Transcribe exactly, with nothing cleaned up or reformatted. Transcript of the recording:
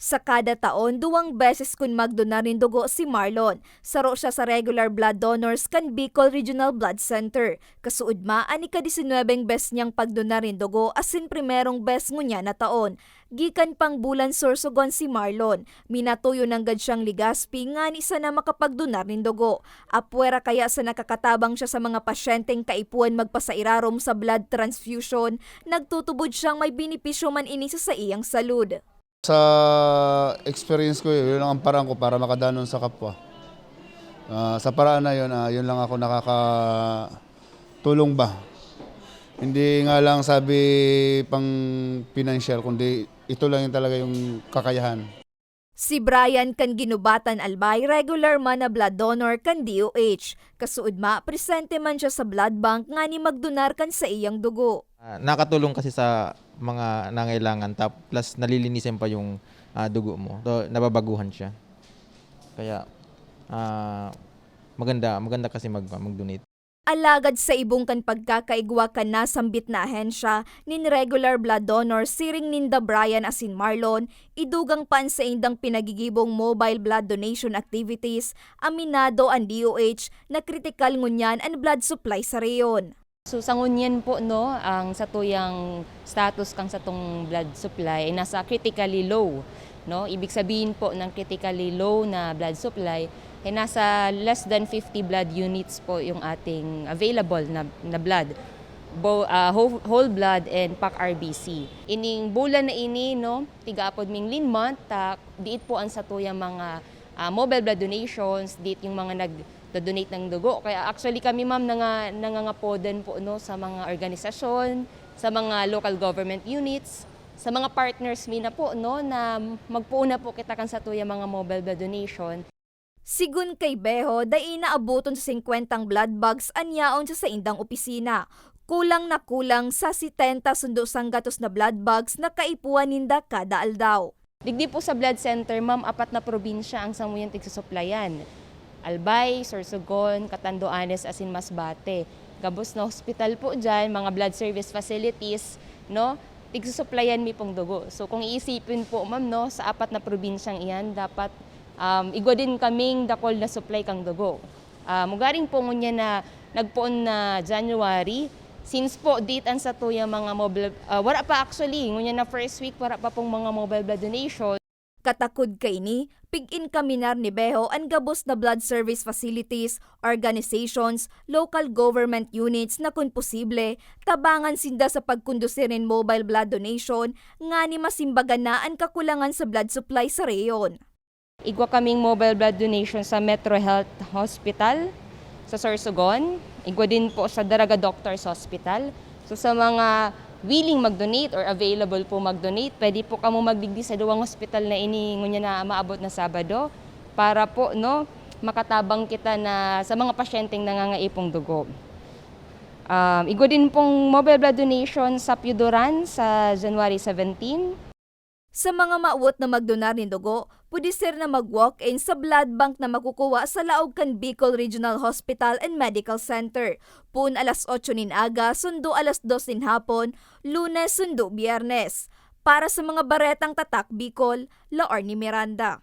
Sa kada taon, duwang beses kun magdonar nin dugo si Marlon. Saro siya sa regular blood donors kan Bicol Regional Blood Center. Kasuodma, an ika-disinwebeng bes niyang pagdonar nin dugo asin primerong bes ngunyan na taon. Gikan pang bulan Sorsogon si Marlon, minatuyo nanggad siyang Legazpi ngani sana makapagdonar nin dugo. Apwera kaya sa nakakatabang siya sa mga pasyenteng kaipuhan magpasairarom sa blood transfusion, nagtutubod siyang may benepisyo man ini sa saiyang salud. Sa experience ko, yun lang ang paraan ko para makadanon sa kapwa. Ah, sa paraan na yun, ah, yun lang ako nakakatulong ba. Hindi nga lang sabi pang pinansyal, kundi ito lang yung talaga yung kakayahan. Si Brian kan Ginubatan, Albay, regular man na blood donor kan D O H. Kasuodma, presente man siya sa blood bank ngani magdonar kan saiyang dugo. Ah, nakatulong kasi sa mga nangailangan, tap-, plus nalilinisan pa yung, ah, dugo mo. So, nababaguhan siya. Kaya, ah, maganda, maganda kasi mag-, mag-donate. Alagad sa ibong kan pagkakaigwa kan nasambit na ahensya nin regular blood donor siring ninda Brian asin Marlon, idugang pa an saindang pinagigibong mobile blood donation activities, aminado an D O H na kritikal ngunyan an blood supply sa rehiyon. So, sa ngunyan po, no, ang satuyang status kan satong blood supply ay nasa critically low, no? Ibig sabihin po ng critically low na blood supply ay nasa less than fifty blood units po yung ating available na, na blood. Bo-, ah, whole, whole blood and pack R B C. Ining bulan na ini, no, tigaapod ming lean month, ta, diit po ang satuyang mga, ah, mobile blood donations, diit yung mga nagdo-donate ng dugo. Kaya actually kami, ma'am, nanga-, nangangapodan po, no, sa mga organisasyon, sa mga local government units, sa mga partners mi na po, no, na magpoon na po kita kan satuyang mga mobile blood donation. Sigun kay Beho, dai naaboton sa singkwentang blood bags an yaon sa saindang opisina. Kulang na kulang sa setenta sundo sanggatos na blood bags na kaipuhan ninda kada aldaw. Digdi po sa blood center, ma'am, apat na probinsya ang samuyang tigsusuplayan. Albay, Sorsogon, Catanduanes, asin Masbate. Gabos na hospital po dyan, mga blood service facilities, no? Tigsusuplayan mi pong dugo. So, kung iisipin po, ma'am, no, sa apat na probinsyang iyan, dapat, um, igwa din kaming dakul na supply kang dugo. Um, ugaring po ngunyan na nagpoon na January, since po date an satuyang mga mobile, ah, wala pa actually, ngunyan na first week, wala pa pong mga mobile blood donation. Katakod kaini, pig-inkaminar ni Beho an gabos na blood service facilities, organizations, local government units na kun posible, tabangan sinda sa pagkondusir nin mobile blood donation ngani masimbagan na an kakulangan sa blood supply sa rehiyon. Igwa kaming mobile blood donation sa Metro Health Hospital sa Sorsogon. Igwa din po sa Daraga Doctors Hospital. So, sa mga willing mag-donate or available po mag-donate, pwede po kamo magdigdi sa duwang hospital na ini ngunyan na maabot na Sabado para po, no, makatabang kita na sa mga pasyenteng nangangaipo ng dugo. Um, igwa din pong mobile blood donation sa Pioduran sa January seventeen. Sa mga mawot na magdonar nin dugo, pwede sira na mag-walk-in sa blood bank na makukuha sa laog kan Bicol Regional Hospital and Medical Center, poon alas otso nin aga sundo alas dos nin hapon, Lunes sundo Biyernes. Para sa mga baretang Tatak Bicol, Laorne Miranda.